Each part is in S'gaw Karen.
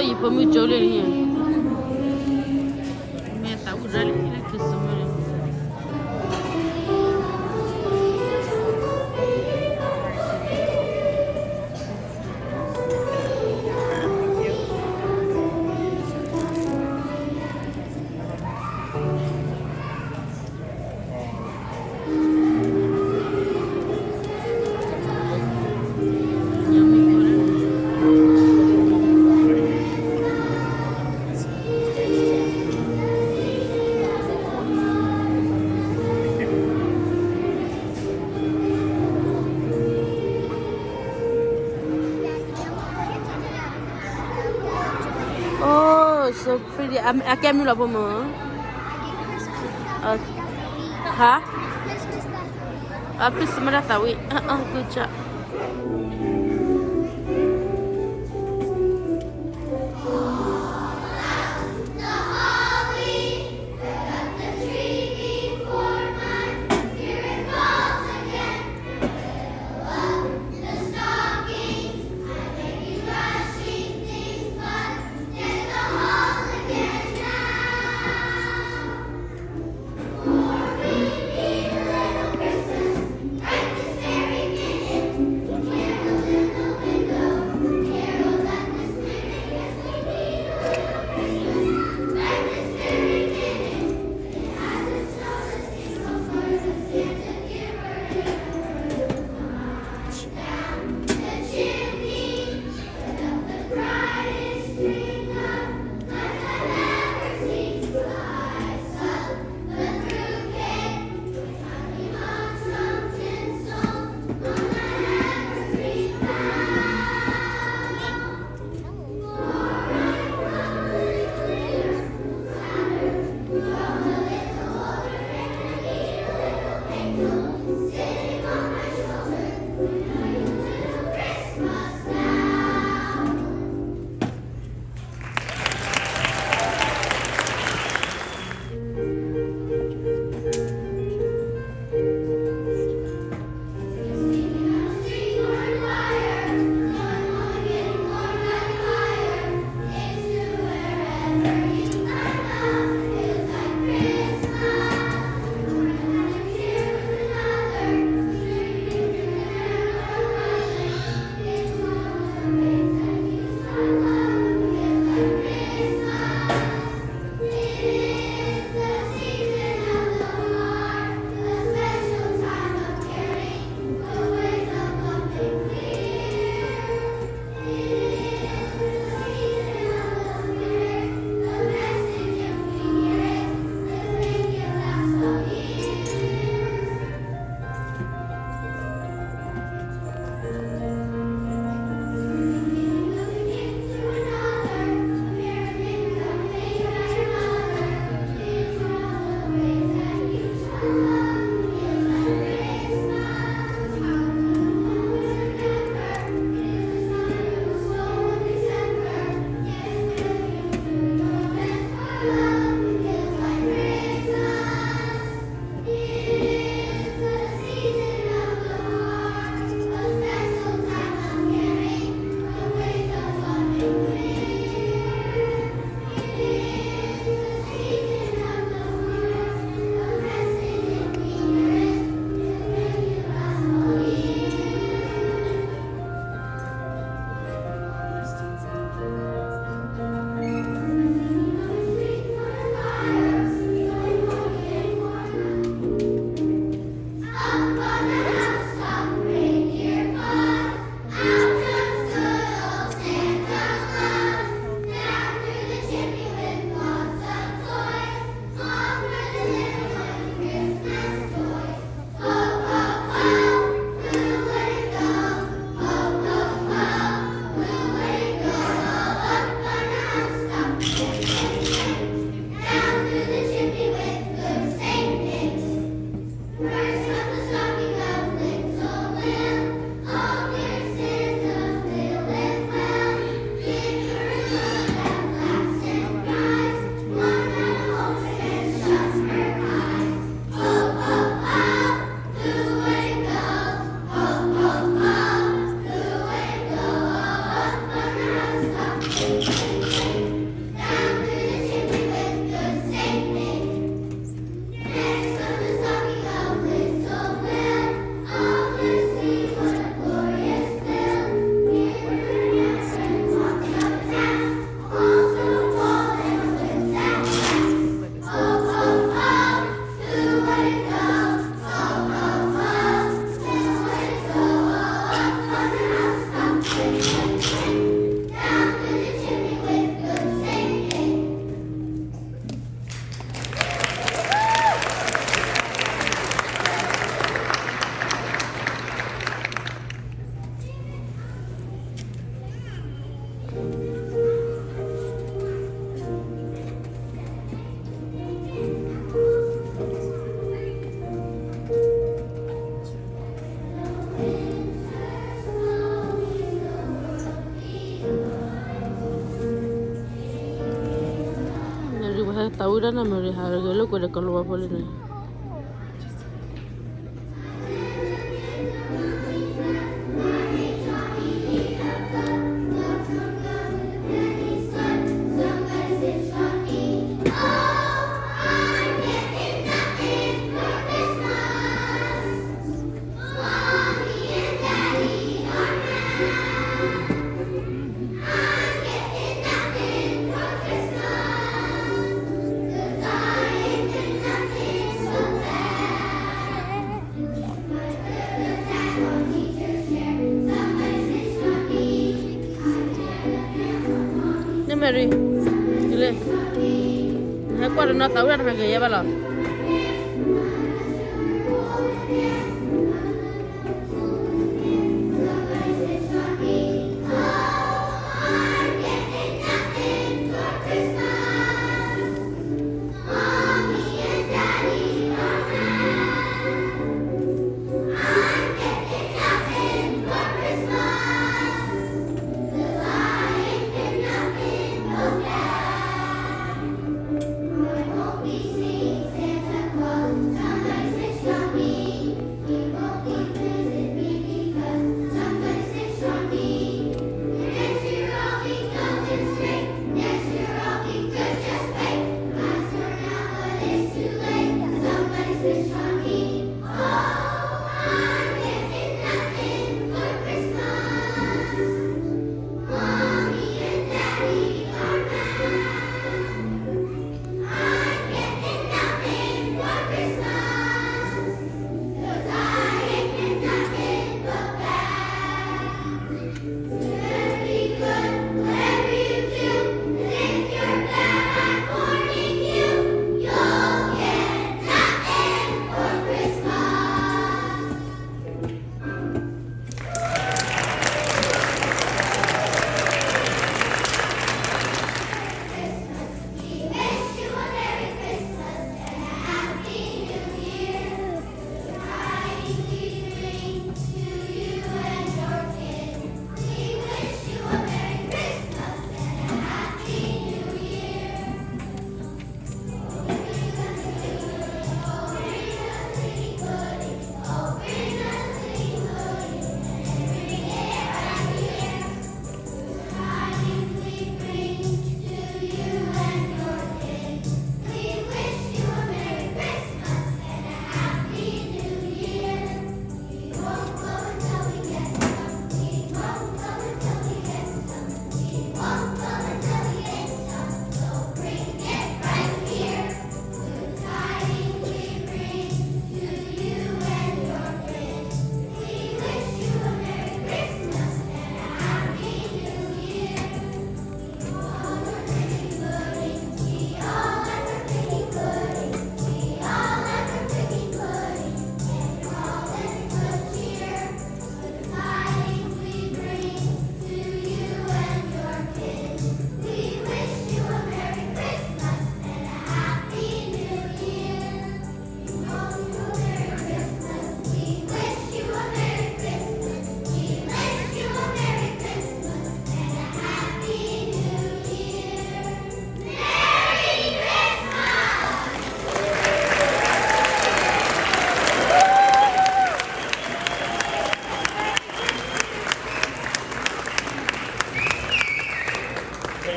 ယဖိမုၣ်ကၠိလၢန့ၣ်, မ့ၢ်သးဝံၣ်ရၣ်လံလၢ Christmas န့ၣ်. Oh, so pretty. အကဲမနုၤလီၤဖိမုၣ်. Huh? Christmas တၢ်သးဝံၣ်. Good job. သးဝံၣ်ဒၣ်နမဲာ်ရံ ဟးဂဲၤလိာ်ကွဲဒီးကလီဝါဖိလံန့ၣ်. Mary, ဟဲကွၢ်တနီၤ သးဝံၣ်ဒၣ်တဟးဂဲၤယဲဘၣ်လီၤ.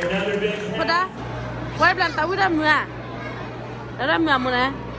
Another big hand. ဖိဒါ, ဝဲဘျးသးဝံၣ်ဒၣ်မုာ်ဧါ, ဒၣ်မုာ်အမိၢ်န့ၣ်.